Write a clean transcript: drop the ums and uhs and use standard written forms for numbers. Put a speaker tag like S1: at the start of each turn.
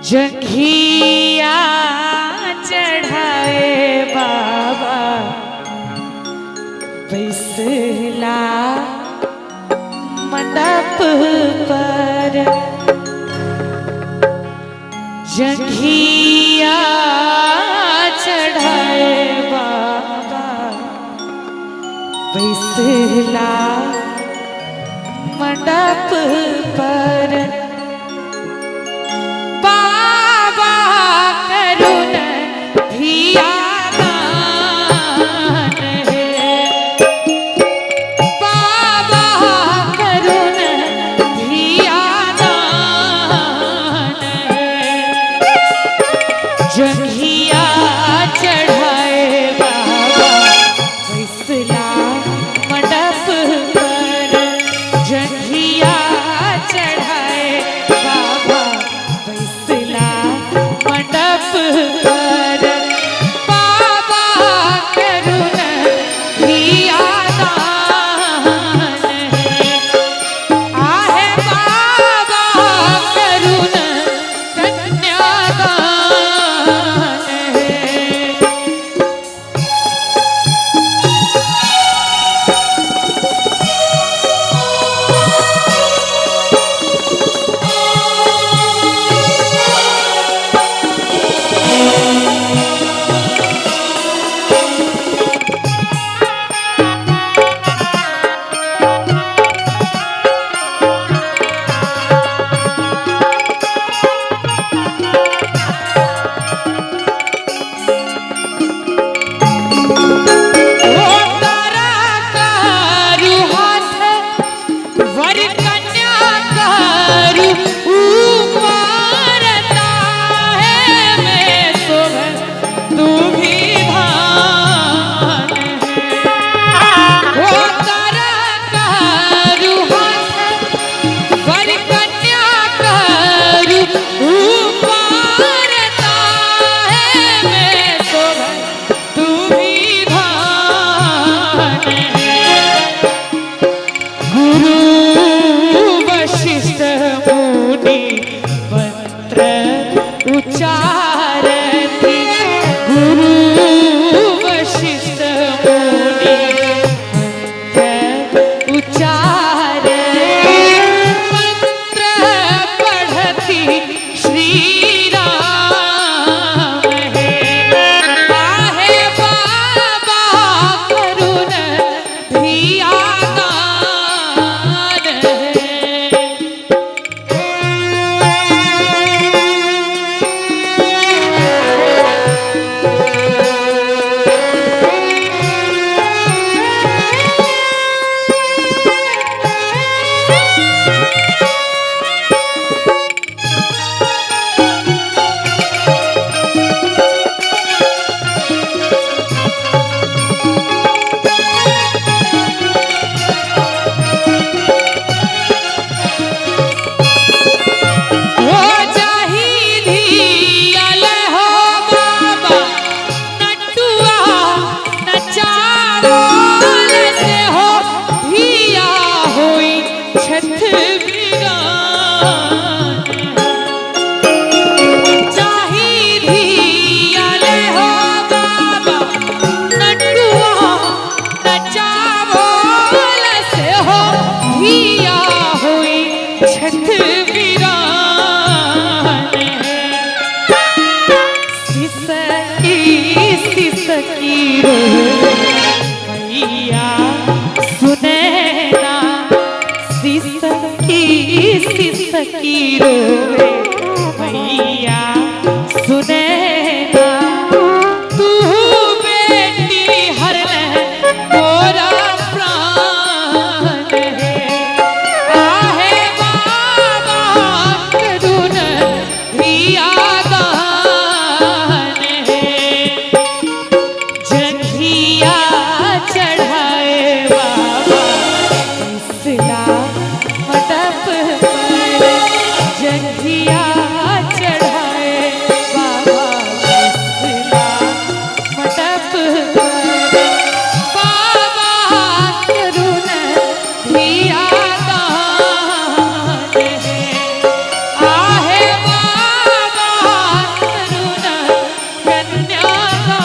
S1: जंघिया चढ़ाए बाबा बैसला मंडप पर। जंघिया चढ़ाए बाबा बैसला मंडप पर। बाबा करुण धिया दान है, बाबा करुण धिया दान है। जंघिया चढ़ाए बाबा बैसला मंडप पर। जंघिया चढ़ाए बाबा बैसला मंडप पर। बाबा करुण धिया दान है, आहे बाबा करुण कन्या दान है। ओ तारा करु हाथ वर कन्या करु ऊपर ताहे में शोभ तू भी धान है। ओ तारा करु हाथ वर कन्या करु ऊपर ताहे में शोभ तू भी धान है। गुरु वशिष्ठ मुनि मंत्र उच्चारती, गुरु वशिष्ठ मुनि मंत्र उच्चारती। मंत्र पढ़ती श्री राम है, आहे बाबा करुण धिया दान है। हो जाही धियल हो बाबा नटुआ नचावल से हो धिया होई छठ बिरान। जाही धियल हो बाबा नटुआ नचावल से हो धिया होई छठ बिरान है। सिसकी सिसकी रो मैया सुनैना, सिसकी सिसकी रोवे मैया सुनैना। तू बेटी हर ले मोरा प्राण है, आहे बाबा करुण धिया दान है। जंघिया चढ़ाए बाबा बैसला मंडप पर। जंघिया चढ़ाए बाबा बैसला मंडप पर। बाबा करुण धिया दान है, आहे बाबा बाबा।